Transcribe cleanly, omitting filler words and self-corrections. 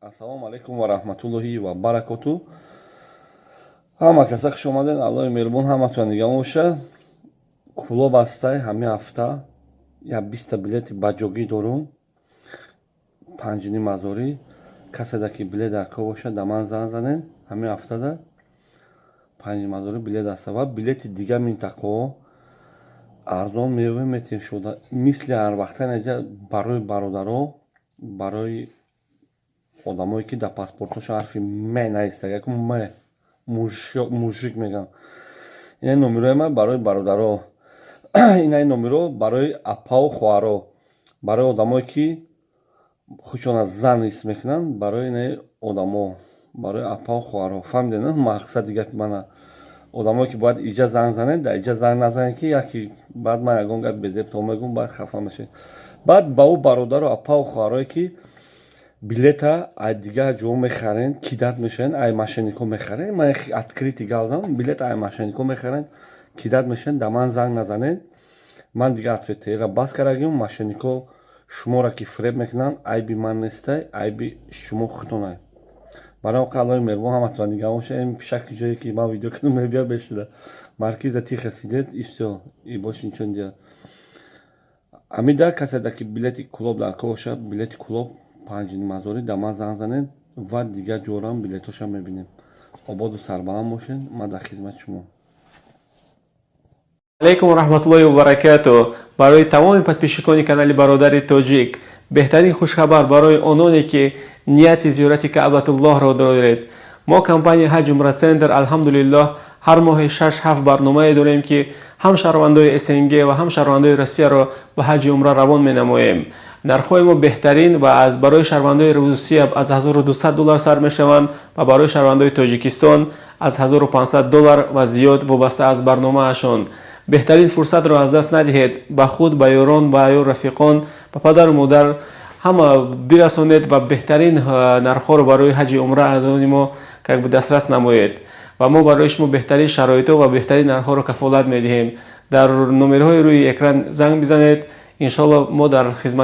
Ассалому алайкум ва раҳматуллоҳи ва баракоту. Ҳама каса хуш омадед. Аллоҳи меҳрубон ҳаматон нигаҳбон бошад. Кӯлоб ҳастай. Ҳамин ҳафта як 20-та билети баҷогӣ дорум, 5,5 ҳазорӣ. Каседа ки билет дар кор бошад, да ман занг занед. Ҳамин ҳафтада 5,5 ҳазорӣ билет аста ва билети дигар минтақаҳо арзон меёбем, метавонем шуда. Мисли ҳарвақта наҷа барои бародаро, барои одамое ки дар паспортҳошон ҳарфи м наистага, м мужик мегӯям. Ина номерои ман барои бародаро, инаи номеро барои апаву хоҳаро, барои одамое ки худшона зан ҳис мекунанд, барои инаи одамо, барои апаву хоҳаро. Фаҳмидед мақсади гапи мана? Одамое ки бояд иҷа занг занед, дар иҷа занг назанед, ки яки баъд ман ягон гап безебто мегӯм, баъд хафа мешавед. Баъд ба ӯ бародару апаву хоҳарое ки билета ай дигар ҷо мехарен, кидать мешавен, ай мошенникҳо мехарен, ман открытый гап занам, билет ай мошенникҳо мехарен, кидать мешавен, да ман занг назанед. Ман дигар ответера бас кардагим. Мошенникҳо шуморо ки фиреб мекунанд, айби ман нестай, айби шумо худтонай. Барои он Аллоҳи меҳрубон ҳаматон нигаҳбон бошад. Ин пишаки ҷое ки ман видео кунам, мебиёд, бешуда маркиза тихо сидит, и всё, и больше ничего не делает. Амида каседа ки билети Кӯлоб дар кор бошад, билети Кӯлоб 5,5 ҳазорӣ, да ман занг занед ва дигар ҷорам билетҳошам мебинем. Ободу сарбаланд бошед, ман дар хизмати шумо. Алейкум ва раҳматуллоҳи ва баракату. Барои тамоми подписчикони канали Бародари Тоҷик беҳтарин хушхабар. Барои ононе ки нияти зиёрати Каъбатуллоҳро доред, мо, компания Ҳаҷ Умра Центр, алҳамдулиллоҳ, ҳар моҳи шаш ҳафт барномае дорем, ки ҳам шаҳрвандои СНГ ва ҳам шаҳрвандои Россияро ба ҳаҷи умра равон менамоем. Нархҳои мо беҳтарин ва аз барои шаҳрвандои Русия аз 1200 доллар сар мешаванд ва барои шаҳрвандои Тоҷикистон аз 1500 доллар ва зиёд, вобаста аз барномаашон. Беҳтарин фурсатро аз даст надиҳед. Ба худ, ба ёрон, ба ёр рафиқон, ба падару модар ҳама бирасонед ва беҳтарин нархҳоро барои ҳаҷи умра аз они мо как бы дастрас намоед ва мо барои шумо беҳтарин шароитҳо ва беҳтарин нархҳоро кафолат медиҳем. Дар номерҳои рӯи экран занг бизанед, иншоалло, мо дар хизмат.